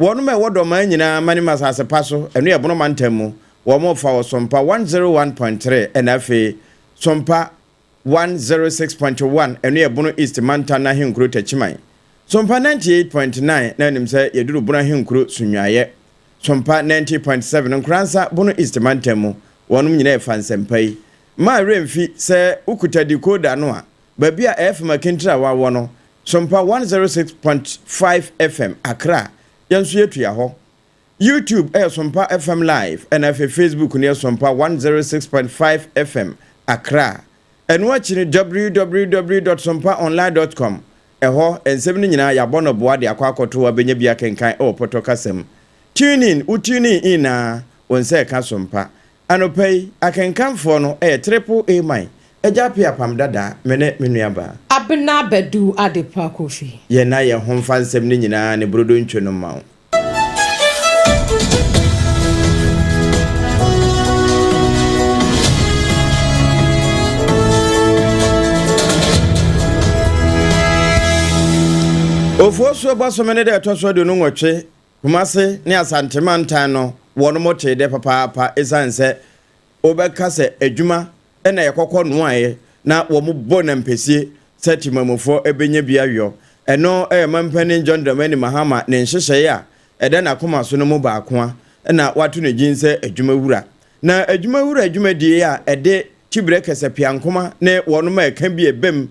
Wɔnom a ɛwɔ Dɔmaa nyinaa manim asase pa so, ɛno yɛ Bono mantam mu, wɔn fa wɔ Sompa 101.3 ɛna afei Sompa 106.1, ɛno yɛ Bono East mantam no ahenkuro Takyiman. Sompa 98.9 na nim sɛ yɛduru Bono ahenkuro Sunyuayɛ. Sompa 90.7 Nkoransa Bono East mantam mu, wɔnom nyinaa ɛfa nsɛmpa yi. Mma werɛ mfi sɛ wokuta decoder no a, baabi a ɛyɛ fam akentire a wawɔ no, Sompa 106.5 FM Accra, yɛn nso yɛtua hɔ. YouTube ɛyɛ Sompa FM Live, ɛna afei Facebook no yɛ Sompa 106.5 FM Accra. Ɛno akyi no www.sompaonline.com, ɛhɔ nsɛm no nyinaa yɛabɔ no boa de akɔ akɔto abɛnya bi akenkan ɛwɔ pɔtɔ kasɛm. Tune in, wo tune in na wo nsa ɛka Sompa. Anɔpa yi, akenkanfoɔ no ɛyɛ Triple A man, agya pe apam dada, me ne me nuabaa. Abena Bɛdu Adepa Kofi. Yɛn na yɛn ho mfa nsɛm no nyinaa ne brodo ntwe no ma wo. Ofuo so bɔsome ne dɛ ɛtɔ so 28, Kumase ne Asantemantan no wɔn mo tee dɛ papaapa, ɛsiane sɛ wobɛka sɛ adwuma ɛna yɛkɔkɔ noaeɛ na wɔn bɔ nampɛsie sɛ temamufoɔ ɛbɛnya bi ayɔ. Ɛno ɛyɛ mampanin John Dramani Mahama ne nhyehyɛeɛ a ɛda n'akoma so no mu baako a ɛna wato ne din sɛ adwumawura. Na adwumawura adwumadie a ɛde tibrɛ kɛsɛ piankoma ne wɔn a ɛka bi ɛbɛm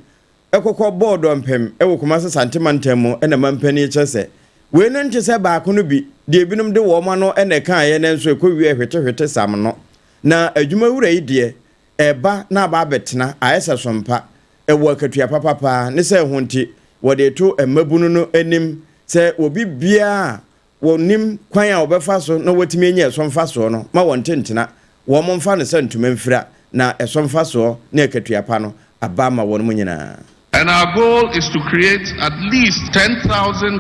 ɛkɔkɔ bɔɔdɔ mpem ɛwɔ Kumase Santemantam mu, ɛna mampanin kyerɛ sɛ wei no nte sɛ baako no bi deɛ ebinom de wɔn ano ɛna ɛkaeɛ, nanso ɛkɔ wie hwetehwete sam no. Na adwumawura yi deɛ, ɛba na aba abɛtena ayɛ sɛ sompa ɛwɔ akatua papapaa ne sɛ ɛho nti wɔde to mmabunu no anim sɛ obi biara wɔnim kwan a wɔbɛfa so na wɔtumi anya ɛso mfasoɔ no ma wɔn tentena wɔn mfa no sɛ ntoma mfira na ɛso mfasoɔ ne akatua pa no aba ama wɔn mu nyinaa. And our goal is to create at least 10,000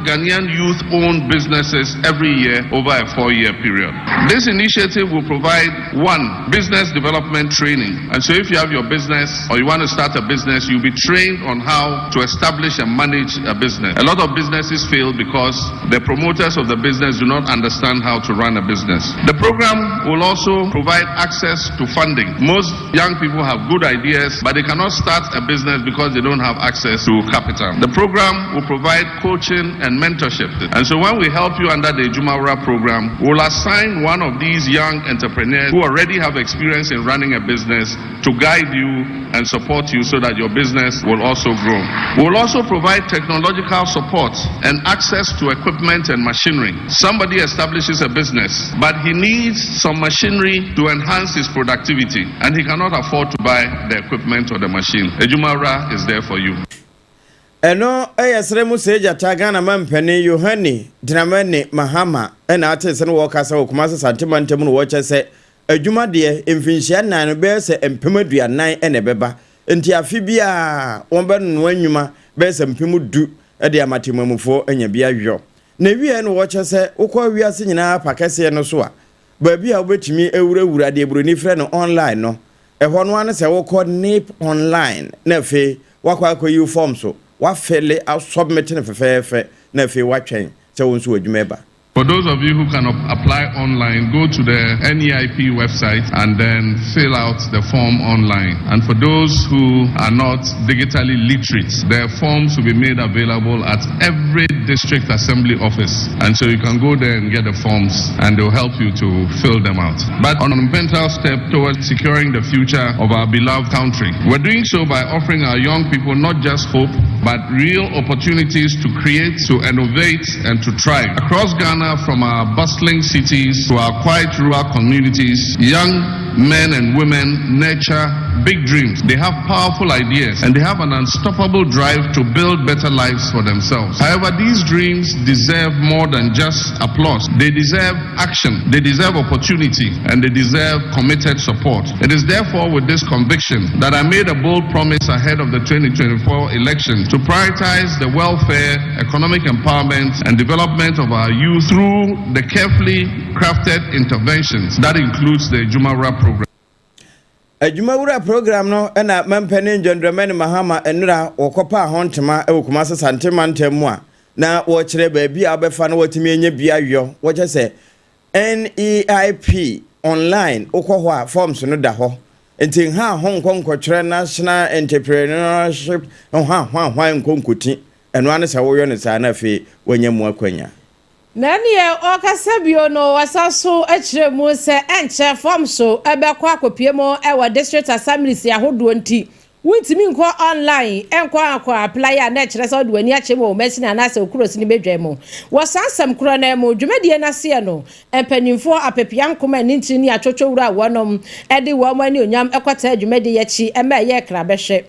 Ghanaian youth owned businesses every year over a 4-year period. This initiative will provide, one, business development training. And so if you have your business or you want to start a business, you'll be trained on how to establish and manage a business. A lot of businesses fail because the promoters of the business do not understand how to run a business. The program will also provide access to funding. Most young people have good ideas, but they cannot start a business because they don't have access to capital. The program will provide coaching and mentorship. And so when we help you under the Adwumawura program, we'll assign one of these young entrepreneurs who already have experience in running a business to guide you and support you so that your business will also grow. We'll also provide technological support and access to equipment and machinery. Somebody establishes a business, but he needs some machinery to enhance his productivity, and he cannot afford to buy the equipment or the machine. Adwumawura is there for you. Ɛno ɛyɛ srɛ mu sɛ gyata Ghana ma mpanin Yohane Dramani Mahama ɛna ate sɛ no wɔkasa wɔ Kumase Santema ntam no, wɔkyɛ sɛ adwuma deɛ, mfinhyia 4 no bɛyɛ sɛ 40,000 ɛna ɛbɛba, nti afe biaa wɔn bɛnoa nnwuma bɛyɛ sɛ 10,000 ɛde ama temamufoɔ anya bi awɔ. Na wie no, wɔkyɛ sɛ wokɔ wiase nyinaa pa kɛseɛ no so a, baabi a wobɛtumi awurawura deɛ buroni frɛ no online no, ɛhɔ no ano sɛ wokɔ NEIP online na afei wakɔ akɔyi form so, wafɛle asubmit no fɛfɛɛfɛ, na afei watwɛn sɛ wo nso w'adwuma ɛba. For those of you who can apply online, go to the NEIP website and then fill out the form online. And for those who are not digitally literate, the forms will be made available at every district assembly office. And so you can go there and get the forms and they'll help you to fill them out. But on a monumental step towards securing the future of our beloved country. We're doing so by offering our young people not just hope, but real opportunities to create, to innovate, and to thrive. Across Ghana, from our bustling cities to our quiet rural communities, young men and women nurture big dreams. They have powerful ideas and they have an unstoppable drive to build better lives for themselves. However, these dreams deserve more than just applause. They deserve action, they deserve opportunity, and they deserve committed support. It is therefore with this conviction that I made a bold promise ahead of the 2024 election to prioritize the welfare, economic empowerment, and development of our youth through the carefully crafted interventions that includes the Adwumawura program. Adwumawura program no ɛna mampanin John Dramani Mahama nnura wɔkɔpa ho ntoma ɛwɔ Kumase Santema ntam mu a. Na wɔkyerɛ baabi a wobɛfa na watumi anya bi ayɔ. Wɔkyɛ sɛ NEIP online, wokɔ hɔ a, forms no da hɔ, nti nha ho nkɔ nkɔtwerɛ National Entrepreneurship ho ahwanhwan nkɔ nkɔti. Ɛno ano sɛ woyɔ no saa na afei woanya mu akwanya. Na neɛ ɔkasa bio no, wɔsa so akyerɛ mu sɛ ɛnkyɛ form so ɛbɛkɔ akɔpie mu ɛwɔ district assemblies ahodoɔ, nti wontumi nkɔ online ɛnkɔ akɔ apply a, na ɛkyerɛ sɛ wode w'ani akyerɛ mu wɔ masini anaasɛ okuro sini bɛdwa mu. Wɔ saa nsɛm korɔ no mu, dwumadie no aseɛ no, mpanimfoɔ apepia nkoma ne ntiri ne atwotwowura a wɔnom ɛde wɔn ani onyam ɛkɔtaa dwumadie akyi ɛma ɛyɛ kra bɛhwɛ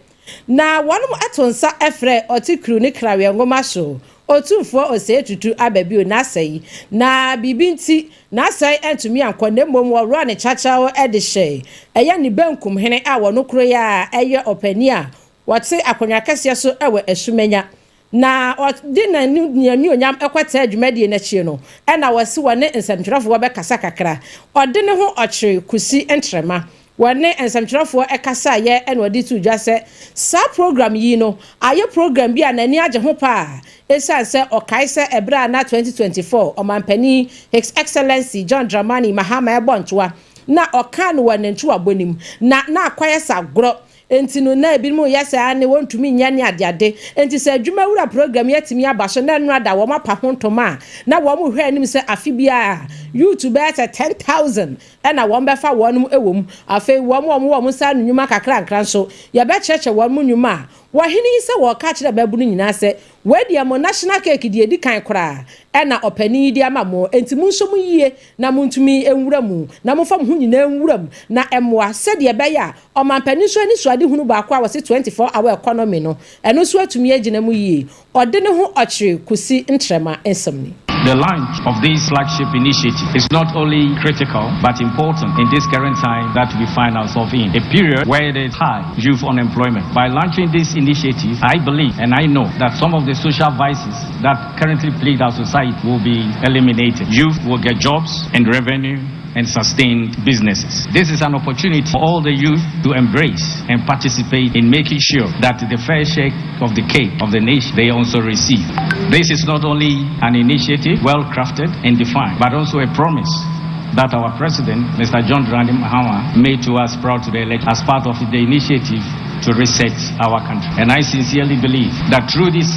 na wɔnom ɛto nsa ɛfrɛ ɔte kuru ne kraweɛ nwoma so Otumfoɔ Osei Tutu aba bio n'asɛe, na biribi nti n'asɛe ntumi ankɔ, na mmom wɔworɔ ne kyakyaw de hyɛ ɛyɛ ne benkum hene a wɔno koro yi a ɛyɛ ɔpanin a wɔte akonnwa kɛseɛ so wɔ Asumanya. Na ɔde n'anuonyam kɔtaa dwumadie n'akyi no, ɛna wɔsi wɔne nsɛmtwerɛfoɔ bɛkasa kakra. Ɔde ne ho ɔkyere Kusi Ntrɛma, wɔne nsɛmtwerɛfoɔ ɛkasaeɛ, ɛna ɔde to dwa sɛ saa program yi no ayɛ program bi a n'ani agye ho paa, ɛsiane sɛ ɔkae sɛ ɛberɛ a na 2024 ɔmampanin His Excellency John Dramani Mahama ɛbɔ ntoa na ɔka no wɔ ne ntoabɔ nim na akɔyɛ sɛ agorɔ, nti no na ebinom yɛ sɛ ane wɔntumi nyɛ ne adeade. Nti sɛ adwumawura program yɛtumi aba so na ɛno ada wɔn apa ho ntoma a, na wɔn hwɛ anim sɛ afe biara youth bɛyɛ sɛ 10,000 ɛna wɔn bɛfa wɔn wɔ mu. Afei wɔn a wɔn wɔ wɔn nsa ano nnwuma kakra nkra nso, yɛbɛkyerɛkyerɛ wɔn mu nnwuma a wɔhene yi sɛ wɔka kyerɛ bɛbu no nyinaa sɛ wɔadi mo national cake deɛ edi kan koraa ɛna ɔpanin yi de ama mo, nti mo nso mo yie na mo ntumi nwura mu na mo fa mo ho nyinaa nwura mu na ɛmoa sɛdeɛ ɛbɛyɛ a ɔmampanin nso ani so ade hunu baako a wɔsi 24 hour economy no, ɛno nso atumi agyina mu yie. Ɔde ne ho ɔkyerɛ Kusi Ntrɛma nsɛm ni. The launch of this flagship initiative is not only critical but important in this current time that we find ourselves in, a period where there is high youth unemployment. By launching this initiative, I believe and I know that some of the social vices that currently plague our society will be eliminated. Youth will get jobs and revenue and sustain businesses. This is an opportunity for all the youth to embrace and participate in making sure that the fair share of the cake of the nation they also receive. This is not only an initiative well crafted and defined, but also a promise that our president, Mr. John Dramani Mahama, made to us prior to the election as part of the initiative to reset our country. And I sincerely believe that through this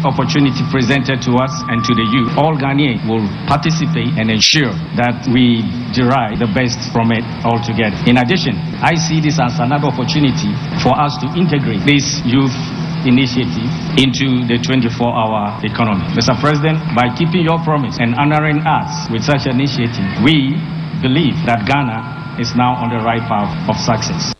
opportunity presented to us and to the youth, all Ghanaians will participate and ensure that we derive the best from it altogether. In addition, I see this as another opportunity for us to integrate this youth initiative into the 24-hour economy. Mr. President, by keeping your promise and honoring us with such an initiative, we believe that Ghana is now on the right path of success.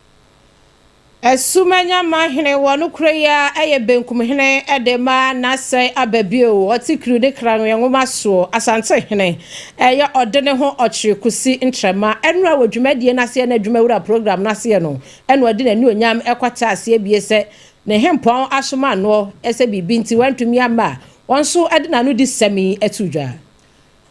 Ɛsumanya hene wɔ no kuro yi a ɛyɛ benkum hene ɛde ma n'asɛe aba bio, ɔte kuru ne kra no nwoma soɔ, Asante hene ɛyɛ ɔde ne ho ɔkyere Kusi Ntrɛma, ɛnura wɔ dwumadie n'aseɛ na adwumawura program n'aseɛ no, ɛna ɔde n'ani onyam ɛkɔta aseɛ bie sɛ ne hempɔn asoma anoɔ ɛsɛ biribi nti wɔntumi ama a, wɔn nso ɛde n'ano di sɛm yi ɛto dwa.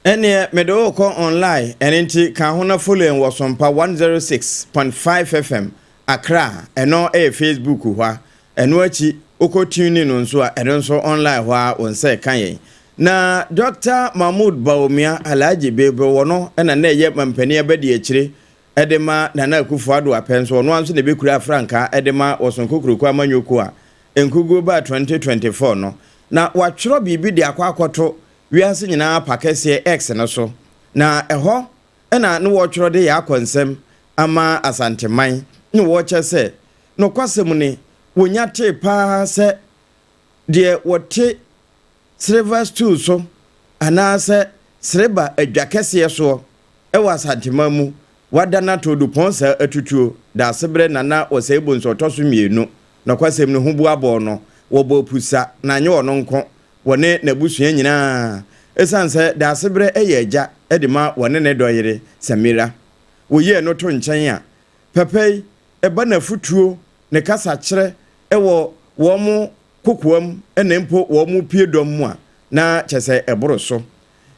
Ɛneɛ mede wokɔ online, ɛno nti ka ho na follow yɛn wɔ Sompa 106.5 FM Accra. Ɛno ɛyɛ Facebook hɔ a, ɛno akyi wokɔ tune no nso a, ɛno nso online hɔ a, wɔn nsa ɛka yɛn. Na Dr Mahmood Bawumia, Alhaji Bebe wɔ no, ɛna na ɛyɛ mampanin abɛdi akyire ɛde ma Nana Akufo Addo apɛ nso, ɔno nso na ɛbɛkura afrankaa ɛde ma Wɔson Kokuroko amanyɔkuo a nkuguo baa 2024 no, na watwerɛ biribi de akɔ akɔto wiase nyinaa pa kɛseɛ X no so, na ɛhɔ ɛna ne wɔtwerɛ de yɛ akɔ nsɛm ama Asanteman ne wɔkyɛ sɛ nokwasɛm ni, wɔnya tee paa sɛ deɛ wɔte silver stool so anaasɛ sereba adwa kɛseɛ soɔ ɛwɔ Asanteman mu wada no ato dupɔn saa atutuo daasebrɛ Nana Wɔsɛe Bonsu ɔtɔ so mmienu. Nokwasɛm no ho bu abɔɔ no, wɔbɔ pusa na anyɛ ɔno nko, wɔne n'abusua nyinaa, ɛsiane sɛ daasebrɛ ɛyɛ agya de ma wɔne ne dɔyere Samira. Wɔyie no to nkyɛn a, pɛpɛ yi ɛba n'afotuo ne kasakyerɛ ɛwɔ wɔn mo kokoam ɛna mpo wɔn mo pie dɔm mu a, na kyɛ sɛ ɛboro so.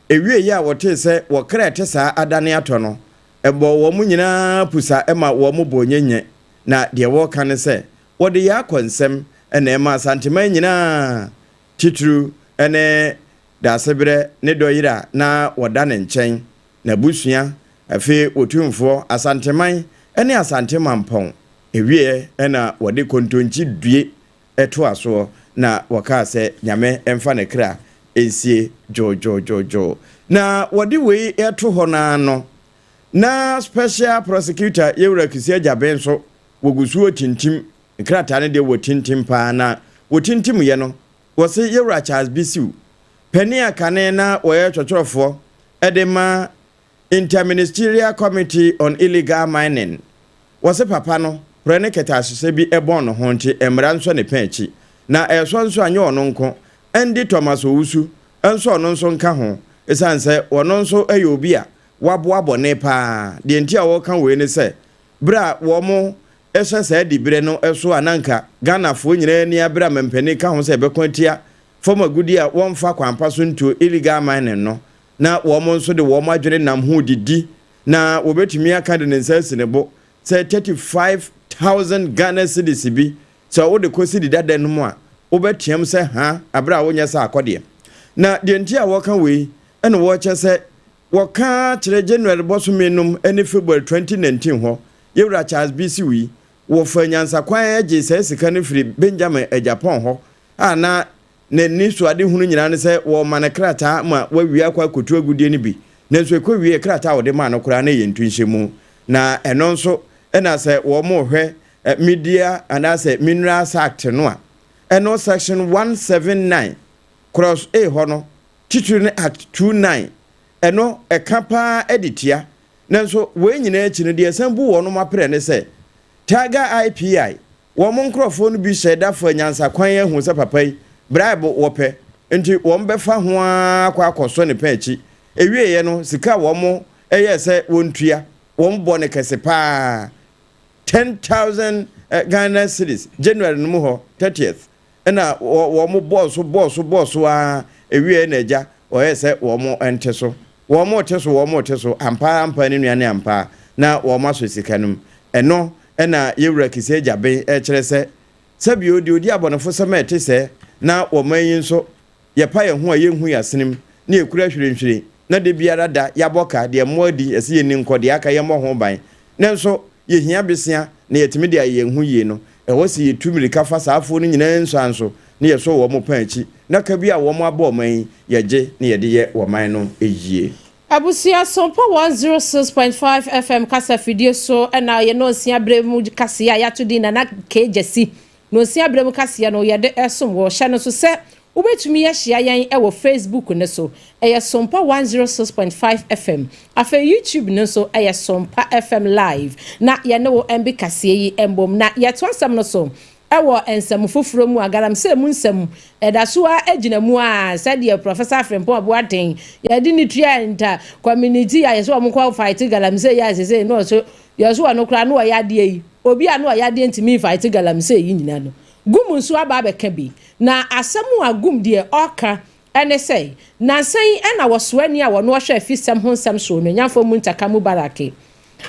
Ewie yi a wɔtee sɛ wɔkra ɛte saa adane atɔ no, ɛbɔ wɔn mo nyinaa pusa ɛma wɔn mo bɔ nyenye. Na deɛ wɔreka ne sɛ wɔde yɛ akɔ nsɛm ɛna ɛma Asanteman nyinaa titiriw ɛne Daasebrɛ ne dɔ yere a na wɔda ne nkyɛn, n'abusua, afei Otumfoɔ, Asanteman ne Asante Mampɔn. Ɛwieɛ na wɔde kontonkyi due toa soɔ na wɔkaa sɛ Nyame mfa ne kra nsie dwoodwoodwoodwoo. Na wɔde wei to hɔ no ara no, na Special Prosecutor Yewura Kissi Agyabeng nso wɔgu so retintim nkrataa no deɛ wɔtintim paa na wɔtintimyɛ no wɔse Yewura Charles Bisiw, panin a kane na wɔyɛ twɔtwɔrɔfoɔ de ma Inter-Ministerial Committee on Illegal Mining, wɔse papa no porɛ ne kɛtɛasehyɛ bi bɔn ne ho nti mmara nsɔ ne pɛn akyi. Na ɛresɔ nso a nyɛ ɔno nko, Andy Thomas Owusu nso ɔno nso nka ho esiane sɛ ɔno nso yɛ obi a waboa bɔne paa. Deɛ nti a wɔreka wei ne sɛ berɛ a wɔhyɛ saa diberɛ no so a na anka Ghanafoɔ nyinaa ani abere a mampanin ka ho sɛ ɛbɛko atia fam agudeɛ a wɔmfa kwan pa so ntuo, illegal mining, no, na wɔn nso de wɔn adwene nam ho redidi na wɔbɛtumi aka de ne nsa asi ne bo sɛ 35,000 Ghana cedis bi sɛ wode kɔ cedi dada no mu a wobɛteam sɛ ha berɛ a wonyɛ sɛ akɔdeɛ. Na deɛ nti a wɔka wei na wɔkyɛ sɛ wɔka kyerɛ January bɔsome nom ne February 2019 hɔ Yɛwura Charles Bisiw yi wɔfaa nyansakwan gyee saa sika no firi Benjamin Agyapong hɔ a na N'anisoadehunu nyinaa ne sɛ wɔrema no krataa ma wawie akɔ akɔtu agudeɛ no bi, nanso ɛkɔwiee krataa a wɔde maa no koraa no yɛ ntonhyɛmu. Na ɛno nso na sɛ wɔrehwɛ Media anaasɛ Minerals Act no a, ɛno Section 179 Clause A hɔ no, titiri ne Act 29, ɛno ɛka pa ara de tia. Nanso wei nyinaa akyi no, deɛ ɛsan bu wɔnom aperɛ ne sɛ, Tiger IPI Wɔn nkurɔfoɔ no bi hyɛɛ da faa nyansakwan ahu sɛ papa yi, bribe wɔpɛ, nti wɔn bɛfa ho ara akɔ akɔsɔ ne pɛn akyi. Ɛwieeɛ no, sika a wɔn yɛɛ sɛ wɔntua, wɔn bɔɔ no kɛse pa ara, 10,000 Ghana cedis, January no mu hɔ, 30th, ɛna wɔn bɔɔ so, bɔɔ so, bɔɔ so ara, ɛwieeɛ na agya, wɔyɛɛ sɛ wɔn nte so. Wɔn rete so, wɔn rete so, ampa ara ampa ara ne nua ne ampa ara, na wɔn asɔ sika no mu. Ɛno na yɛn Wura Kissi Agyabeng rekyerɛ sɛ, sɛbio deɛ ɔdi abɔnefosɛm a ɛte sɛɛ na wɔman yi nso yɛpa yɛn ho a yɛnhu yɛn asenem na yɛkura hwirenhwiren na da biara da yɛabɔ ka, deɛ mmoa di yɛse yɛnni nkɔ, deɛ aka yɛmmɔ ho ban nanso yɛhia besea na yɛatumi de ayɛ yɛn ho yie no, ɛwɔ sɛ yɛtu mmirika fa saa afoɔ no nyinaa nsuan so na yɛsɔ wɔn pɔn akyi na ka bi a wɔn abɔ ɔman yi yɛgye na yɛde yɛ wɔman no yie. Abusua Sompa 106.5 FM kasa fidie so na yɛ nɔnsia berɛ mu kaseɛ a yɛato din Nana K. Gyasi. Nɔnsia berɛ mu kaseɛ no yɛde resom wɔ. Hyɛ no nso sɛ wobɛtumi ahyia yɛn wɔ Facebook no so. Ɛyɛ Sompa 106.5 FM. Afei YouTube no nso ɛyɛ Sompa FM Live. Na yɛne wo mbe kaseɛ yi mbom. Na yɛtoa asɛm no so Wɔ nsɛm foforɔ mu a, galamsey mu nsɛm da so ara gyina mu ara sɛdeɛ Professor Frimpong Aboateng yɛde ne tua nta community a yɛsɛ wɔn kɔ fight galamsey yi a sesei na ɔso yɛso ɔno koraa na ɔyɛ adeɛ yi obi a na ɔyɛ adeɛ ntumi fight galamsey yi nyina no Gum nso aba abɛka bi na asɛm a Gum deɛ ɔka ɛne sɛ nansa yi ɛna wɔsoani a wɔno ɔhwɛ afisɛm ho nsɛm so Onuonyamfoɔ Muntaka Mubarake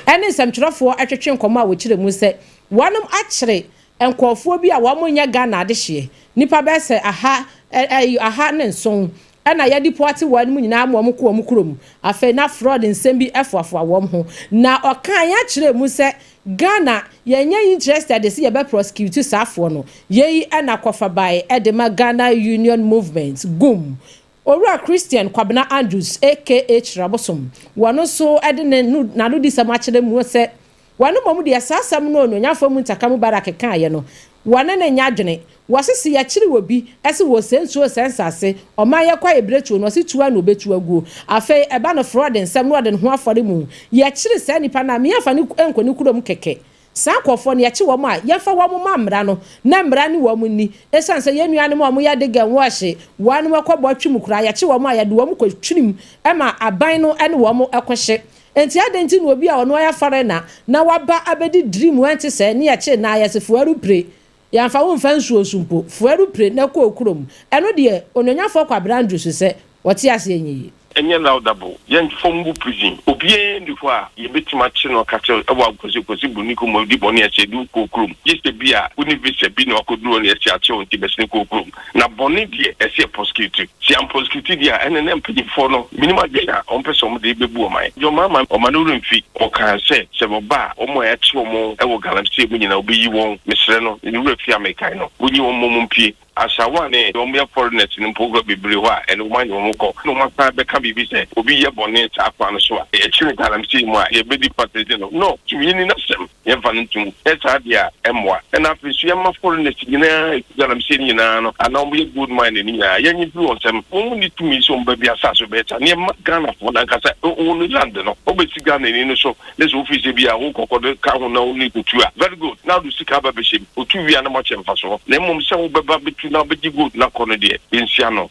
ɛne nsɛmtwerɛfoɔ ɛtwetwe nkɔmmɔ a wɔkyerɛ mu sɛ wɔnom akyere nkorɔfoɔ bi a wɔn nyɛ Ghana adehyeɛ, nnipa bɛyɛ sɛ aha 107 ɛna yɛdepoate wɔn nyinaa ma wɔn kɔ wɔn kurom, afei na fraud nsɛm bi ɛfoafoa wɔn ho, na ɔkaa yɛn kyerɛɛ mu sɛ Ghana yɛnyɛ interested sɛ yɛbɛ prosecute saa foɔ no, yei ɛna kɔfa bae ɛde ma Ghana Union Movement, GUM, Owura Christian Kwabena Andrews aka Kyerɛbosom, wɔn nso ɛde ne n'anodisɛm akyerɛ mu sɛ Wɔn mmom deɛ, saa asɛm no a Onuonyamfoɔ Muntaka Mubarak kaeɛ no, wɔne no nyɛ adwene. Wɔse se yɛkyere obi se wɔsɛe nsuo sɛe nsase, ɔman yɛ kwaeɛ biretuo no, ɔse tuo ara na ɔbɛtu aguo. Afei ɛba no fraud nsɛm na ɔde ne ho afɔre mu. Yɛkyere saa nipa no a, me yɛmfa no nkɔ ne kurom kɛkɛ. Saa nkorɔfoɔ no, yɛkye wɔn a, yɛmfa wɔn mma mmara no, na mmara ne wɔn nni. Esiane sɛ yɛn nuanom a wɔyɛ dig and wash, wɔnom kɔ bɔ twem koraa, yɛkye wɔn a, yɛde wɔn kɔ twenem ma aban no ne wɔn kɔhye. Enti adɛn nti na obi a ɔno ɔyɛ foreigner na waba abɛdi dream ɛnte sɛɛ ne yɛkye na yɛse fuaru pire yɛnfa wo mfa nsuo so mpo fuaru pire na kɔ okurom ɛno deɛ onuonyafoɔ Kwabena Andrews sɛ ɔte aseɛ nyɛ yie. Ɛnyɛ laudable. Yɛn fam ngu prison. Obiara nni hɔ a yɛbɛtumi akye no aka kyerɛ ɛwɔ akwasi kwasi buroni kurom ɔdi bɔne a ɛsɛ yɛde wo kɔ kurom. Gye sɛ bi a wonni visa bi na wakɔduru hɔ na yɛasi akye wo nti bɛsene kɔ kurom. Na bɔne deɛ ɛsɛ yɛ prosecute. Sɛ yɛn prosecute deɛ a ɛne na mpanyinfoɔ no menim adwene a wɔn pɛ sɛ wɔn de bɛbu ɔman. John Mahama ɔma ne werɛ mfi. Ɔkaa sɛ sɛ ɔba a wɔn a yɛakye wɔn wɔ galamsey mu nyinaa ɔbɛyi wɔn. Mesrɛ no ne werɛ fi a mekae no wɔnyi wɔn mmom mpue. Ashawa ne wɔn yɛ foreigners no mpo kura bebree hɔ a ɛne wɔn ayɛ wɔn kɔ na wɔn asan bɛka biribi sɛ obi yɛ bɔne saa kwan no so a yɛkye no galamsey mu a yɛbɛdi pasage no no tumi yɛnni n'asɛm yɛmfa no ntom nyɛ saa deɛ a ɛmmoa ɛna afei nso yɛmma foreigners nyinaa ɛtu galamsey no nyinaa no anaa wɔn yɛ gold mine no nyinaa yɛnye mfiri wɔn nsam wɔn nni tumi sɛ wɔn ba bi asase bɛyɛ saa na yɛmma Ghanafoɔ no ankasa wɔn land no wɔbɛsi Ghanani no so Ne sɛ wofii sɛ bi a wo kɔkɔ de ka ho na wo ne kotu a, very good, na wode sika aba bɛhyɛ mu, otu wie a na moakyɛ mfasoɔ. Na mmom sɛ wobɛba bɛtu na wobɛgye gold no akɔ no deɛ, yɛnsi ano.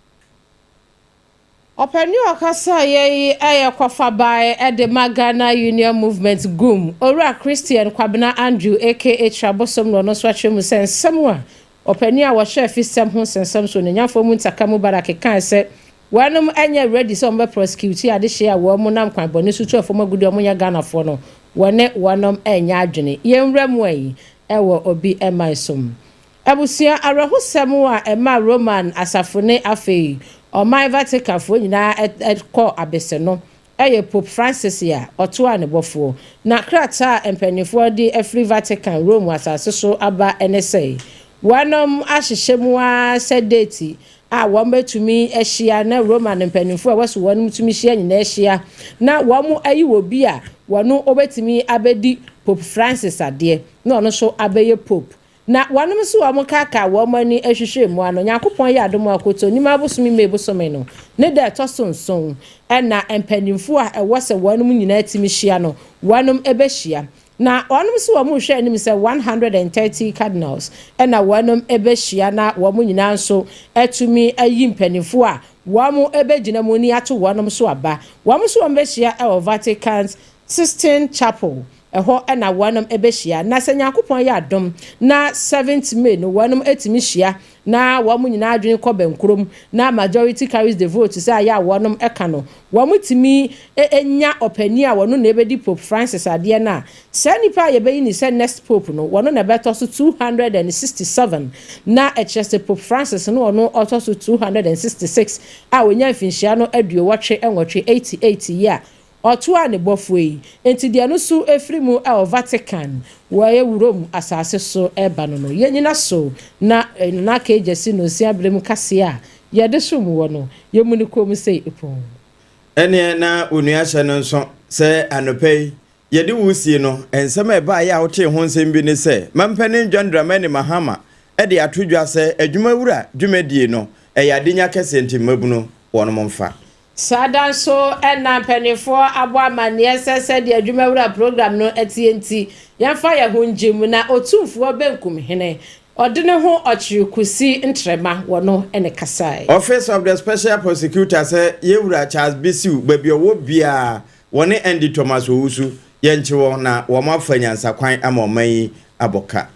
Ɔpanin a ɔkasaeɛ yi yɛ kɔfabae de ma Ghana Union Movement, GUM, Owura Christian Kwabena Andrew aka Trabosom na ɔno nso akyerɛ mu sɛ nsɛm a ɔpanin a wɔhyɛ afisɛm ho nsɛnsɛm so Onyanyafoɔ Muntaka Mubarak kae sɛ Wɔnom nyɛ ready sɛ wɔn bɛ prosecute adehyeɛ a wɔn nam kwan bɔne so tu afɔm agudeɛ a wɔn nyɛ Ghanafoɔ no, wɔne wɔnom nyɛ adwene. Yɛn wura mu ayi wɔ obi man so. Abusua awerɛhosɛm a ɛmaa Roman asafo ne afei ɔman Vatican foɔ nyinaa kɔɔ abese no yɛ Pope Francis a ɔtoaa ne bɔfoɔ. Na krataa a mpaninfoɔ de afiri Vatican, Rome asase so aba ne sɛ, wɔnom ahyehyɛ mu ara sɛ date a wɔbɛtumi ahyia na Roman mpaninfoɔ a ɛwɔ sɛ wɔnom tumi hyia nyinaa ahyia na wɔn ayi obi a wɔno ɔbɛtumi abɛdi Pope Francis adeɛ na ɔno nso abɛyɛ Pope. Na wɔnom nso wɔn kaakaa wɔn ani hwehwɛɛ mu ano. Nyankopɔn yɛ adom a Kotonimaa bosome May bosome no ne da ɛtɔ so nson na mpaninfoɔ a ɛwɔ sɛ wɔnom nyinaa tumi hyia no wɔnom bɛhyia. Na wɔnom nso wɔn rehwɛ anim sɛ 130 cardinals na wɔnom bɛhyia na wɔn nyinaa nso atumi ayi mpaninfoɔ a wɔn bɛgyina mu ni ato wɔnom so aba. Wɔn nso wɔn bɛhyia wɔ Vatican's Sistine Chapel Ɛhɔ na wɔnom bɛhyia. Na sɛ Nyankopɔn yɛ adom na seventh May no wɔnom tumi hyia na wɔn nyinaa adwene kɔ bɛnkorom na majority carries the vote sɛ ayɛ a wɔnom ka no, wɔn tumi nya ɔpanin a wɔno na ɛbɛdi Pope Francis adeɛ no a, saa nipa a yɛbɛyi no sɛ next Pope no, wɔno na ɛbɛtɔ so 267 na ɛkyerɛ sɛ Pope Francis no ɔno ɔtɔ so 266 a ɔnya mfinhyia no aduowɔtwe nwɔtwe, 88, yi a Ɔtoaa ne bɔfoɔ yi, enti deɛ no so firi mu wɔ Vatican wɔ Rome asase so reba no no, yɛnnyina so na Nana Kegyesi Nonsia berɛ mu kaseɛ a yɛde som wɔ no, yɛmmu no komm sei pɔn. Ɛnneɛ na onua hyɛ no nso sɛ anɔpa yi yɛde wo resie no, nsɛm a ɛbaeɛ a wotee ho nsɛm bi ne sɛ, Mampanin John Dramani Mahama de ato dwa sɛ adwumawura dwumadie no, ɛyɛ adenya kɛseɛ nti mmabunu wɔnom mfa. Saa da nso na mpanimfoɔ abɔ amanneɛ sɛ sɛdeɛ adwumawura program no teɛ nti, yɛmfa yɛn ho ngye mu na Otumfoɔ Benkum Hene, ɔde ne ho ɔkyere Kusi Ntrɛma wɔ no ne kasae. Office of the Special Prosecutor sɛ Yɛwura Charles Bisiw baabi ɔwɔ biara wɔne Andy Thomas Owusu yɛnkye wɔn na wɔn afa nyansakwan ama ɔman yi abɔ ka.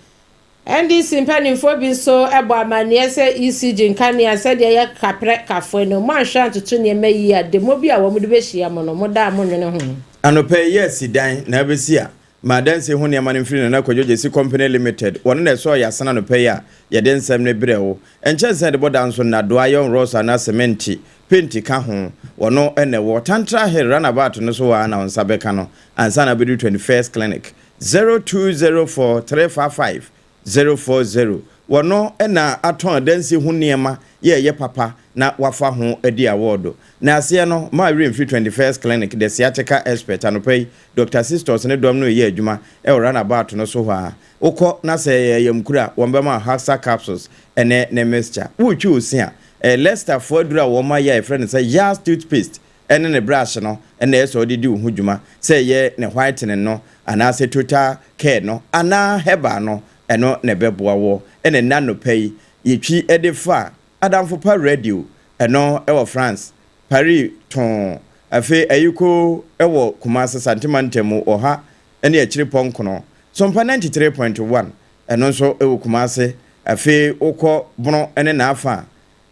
NDC mpanimfoɔ bi nso bɔ amanneɛ sɛ ECG nkanea sɛdeɛ ɛyɛ kaprɛ kafoe no, moanhwɛ antoto nneɛma yie a, demo bi a wɔde bɛhyia mo no, moda a monnwene ho. Anɔpa yi, yɛ asi dan na abɛsi a, ma adansie ho nneɛma no mfiri Nana Kwadwo Gyasi Company Limited, wɔno na ɛsɔɔ yɛn asene anɔpa yi a yɛde nsɛm no brɛɛ wo. Nkyɛnsee a yɛde bɔ dan nso, nnadoa, iron rods anaa semente, penti ka ho, wɔno na ɛwɔ Tantra Hill runabout no so hɔ ara na wo nsa bɛka no ansa na wobɛduru 21st Clinic. 0204 355 040 Wɔno na atɔn adansi ho nneɛma yɛ ɛyɛ papa na wafa ho adi awɔɔdo. Na aseɛ no, maa werɛ mfiri 21st Clinic, the sciatica expert, anɔpa yi, Doctor Sistos ne dɔm no reyɛ adwuma wɔ runabout no so hɔ ara. Wokɔ na sɛ ɛyɛ ayamkuru a, wɔbɛma wo Haxa capsules ne ne mixture. Woretwi wo se a, ɛyɛ Leicester foɔ aduro a wɔayɛ a yɛfrɛ no sɛ Yaz toothpaste ne ne brush no na ɛyɛ sɛ ɔde di wo ho dwuma, sɛ ɛyɛ ne whitening no anaasɛ total care no anaa herbal no, ɛno na ɛbɛboa woɔ. Ɛna ɛnnɛ anɔpa yi, yɛtwi de fa Adamfo Pa Radio, ɛno wɔ France, Paris too, afei Ayiko wɔ Kumasi, Sante mantam mu, ɔha ne akyiri pɔnkono, Sompa 93.1, ɛno nso wɔ Kumasi, afei wokɔ Bono ne n'afa a,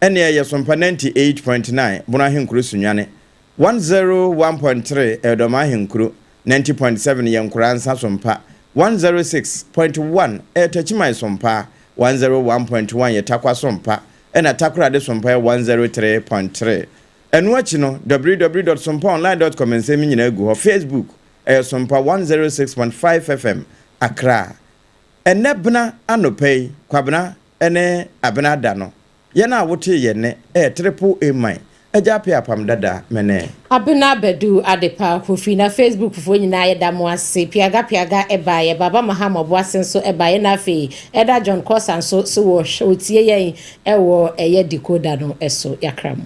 Ɛnneɛ yɛ Sompa 98.9 Bono Ahenkuro Sunyani. 101.3 ɛyɛ Dɔm Ahenkuro, 90.7 yɛ Nkoransa Sompa, 106.1 ɛyɛ Takyiman Sompa, 101.1 yɛ Tarkwa Sompa, ɛna Takoradi Sompa yɛ 103.3. Ɛno akyi no, www.sompaonline.com nsɛm nyinaa gu hɔ. Facebook ɛyɛ Sompa 106.5 FM Accra. Ɛnɛ bena anɔpa yi, Kwabena ne Abena da no, yɛn a wotee yɛn nne ɛyɛ Triple A man, Agya Appiah Apam Dada mene. Abena Badu Adepa Kofi na Facebook foɔ nyinaa yɛda mo ase. Piaga Piaga ɛbaeɛ, Baba Mahama Ɔboase nso ɛbaeɛ, na afei ɛda John Kosa nso so wɔ ɔtie yɛn ɛwɔ ɛyɛ decoder no ɛso. Yɛakra mo.